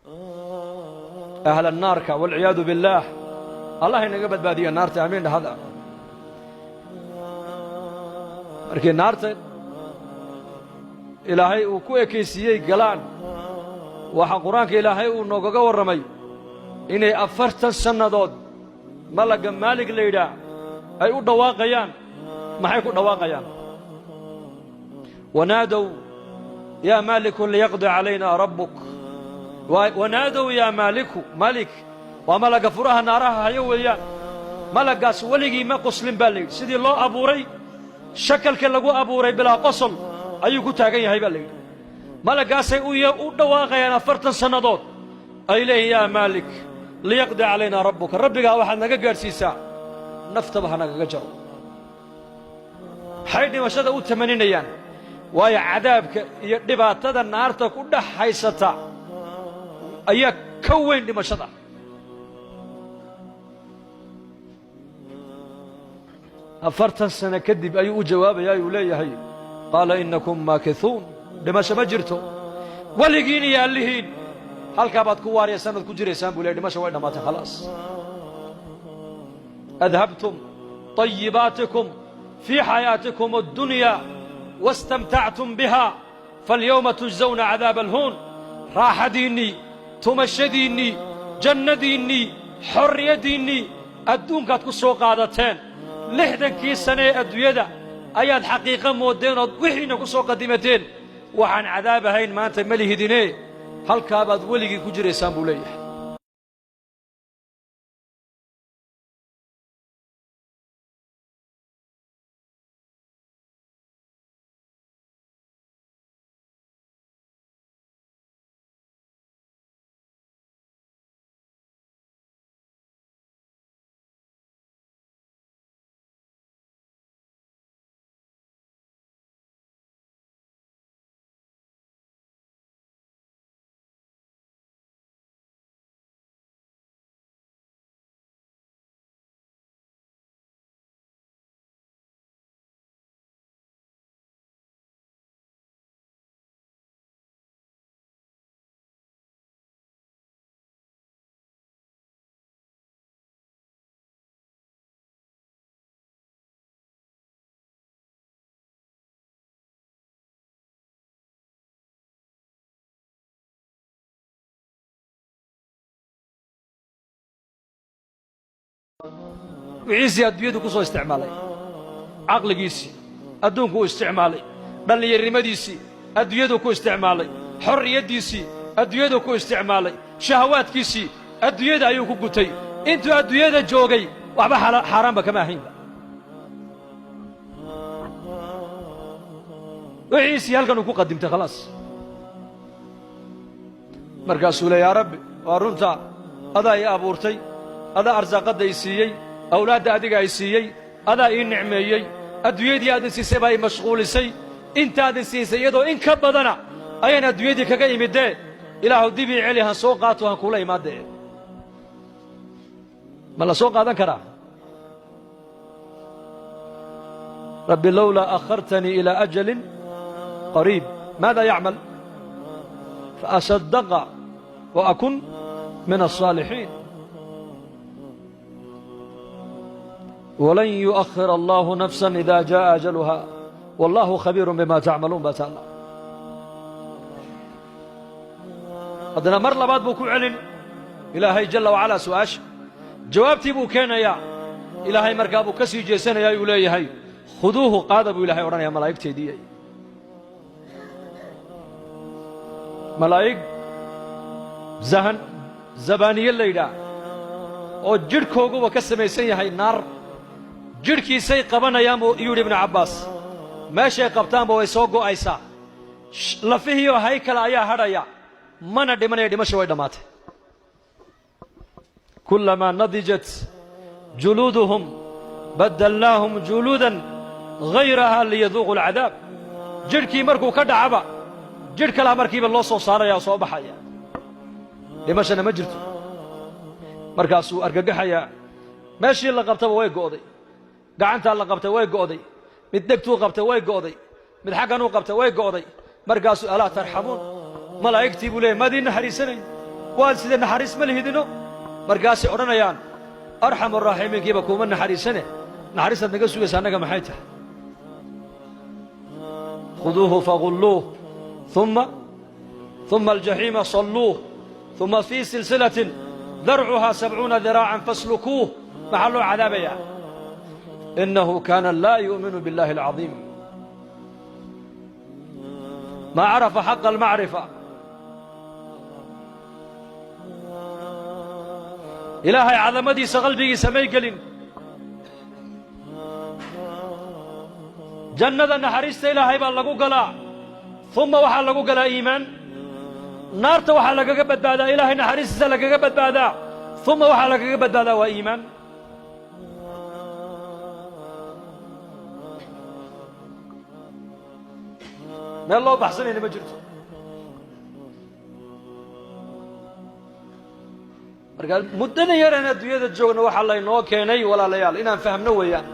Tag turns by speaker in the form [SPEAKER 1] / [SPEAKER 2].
[SPEAKER 1] Ahla naarka, walciyaadu billaah, Allah inaga badbaadiya naarta, aamiin dhahada. Markii naarta Ilaahay uu ku ekaysiiyey galaan, waxaa Qur-aanka Ilaahay uu noogaga warramay inay 40 sannadood malagga Maalig la yidhaah ay u dhawaaqayaan. Maxay ku dhawaaqayaan? Wanaadow yaa maaliku liyaqdi calaynaa rabbuk. Wanaadow yaa maaliku. Maalik waa malagga furaha naaraha hayo weeyaan. Malaggaas weligii ma qoslin baa la yidhi. Sidii loo abuuray, shakalka lagu abuuray, bilaa qosol ayuu ku taagan yahay baa la yidhi. Malaggaasay u dhawaaqayaan 40 sannadood, ay leeyihin: "Yaa Maalik liyaqdi calaynaa rabbuka, rabbigaa waxaad naga gaadhsiisaa naftaba ha nagaga jaro." Maxay dhimashada u tamaninayaan? Waayo, cadaabka iyo dhibaatada naarta ku dhex haysata ayaa ka weyn dhimashada. 40 sano kadib ayuu u jawaabayaa, uu leeyahay: "Qaala innakum maakithuun." Dhimasho ma jirto, weligiin iyo allihiin halkaa baad ku waaryaysaan ood ku jiraysaan, buu ley. Dhimasho way dhammaatay, khalaas. Adhabtum طayibaatikum fii xayaatikum addunya wastamtactum biha falyawma tujzawna cadaaba alhuun. Raaxadiinnii, tumashadiinnii, jannadiinnii, xorriyaddiinnii adduunkaad ku soo qaadateen. 60-kii sane ee adduunyada ayaad xaqiiqo mooddeen ood wixiinna ku soo qadimateen. Waxaan cadaab ahayn maanta ma lihidine, halkaabaad weligii ku jiraysaan, buu leeyahay. Wixiisii adduunyadu ku soo isticmaalay, caqligiisii adduunku u isticmaalay, dhallinyarnimadiisii adduunyadu ku isticmaalay, xorriyaddiisii adduunyadu ku isticmaalay, shahawaadkiisii adduunyada ayuu ku gutay. Intuu adduunyada joogay waxba xaaraanba kama ahaynba. Wixiisii halkan uu ku qadimtay, khalaas. Markaasuu le: "Yaa Rabbi, waa runtaa, adaa ii abuurtay, adaa arsaaqadda i siiyey, awlaadda adiga i siiyey, adaa ii nicmeeyey. Adduunyadii aadin siisay baa i mashquulisay. Intaadin siisay iyadoo in ka badana ayaan adduunyadii kaga imidee, Ilaahu dib ii celi, han soo qaato, han kuula imaadee." Ma la soo qaadan karaa? "Rabbi lowlaa akhartanii ilaa ajalin qariib." Maada yacmal? "Faasadaqa wa akun min alsaalixiin." Walan yu'akhir allahu nafsan ida jaءa ajaluha wallahu khabiiru bima tacmaluun baa taalla. Haddana mar labaad buu ku celin Ilaahay jalla wacalaa su'aasha, jawaabtii buu keenayaa. Ilaahay markaa buu ka sii jeesanayaa, uu leeyahay: "Khuduuhu," qaada buu Ilahay odhanaya malaa'igteedii. Malaa'ig zahan zabaaniye la yidhaah oo jidhkooguba ka samaysan yahay naar, jidhkiisay qabanayaan, buu yidhi Ibnu Cabbaas. Meeshay qabtaanba way soo go'aysaa, lafihiioo haykala ayaa hadhaya, mana dhimanaya. Dhimasha way dhammaatay. Kullamaa nadijat juluuduhum baddalnaahum juluudan hayraha liyaduuqu alcadaab. Jidhkii markuu ka dhacaba, jidh kalaa markiiba loo soo saaraya oo soo baxaya. Dhimashana ma jirto. Markaasuu argagaxayaa. Meeshii la qabtaba way go'day. Gacantaa la qabtay way go'day, mid dhegtuu qabtay way go'day, mid xagganuu qabtay way go'day. Markaasuu: "Alaa tarxamuun?" Malaa'igtii buu leeyay: "Maad ii naxariisanayn?" Waa sidee? Naxariis ma lihidino? Markaasay odhanayaan: Arxamu raaximiinkiiba kuuma naxariisane, naxariistaad naga sugaysa annaga maxay tahay? Khuduuhu fagulluuh, uma aljaxiima salluuh, uma fii silsilatin darcuhaa 70 diraacan faslukuuh. Maxaa loo cadaabayaa? Innahu kaana laa yu'minu biاllahi alcadiim, maa carafa xaqa almacrifa. Ilaahay cadamadiisa qalbigiisa may gelin. Jannada naxariista Ilaahay baa lagu galaa, uma waxaa lagu galaa iimaan. Naarta waxaa lagaga badbaadaa Ilaahay naxariistiisa lagaga badbaadaa, uma waxaa lagaga badbaadaa waa iimaan. Meel loo baxsanayna ma jirto. Marka muddada yareen adduunyada joogna waxaa laynoo keenay, walaalayaal, inaan fahmno weeyaan.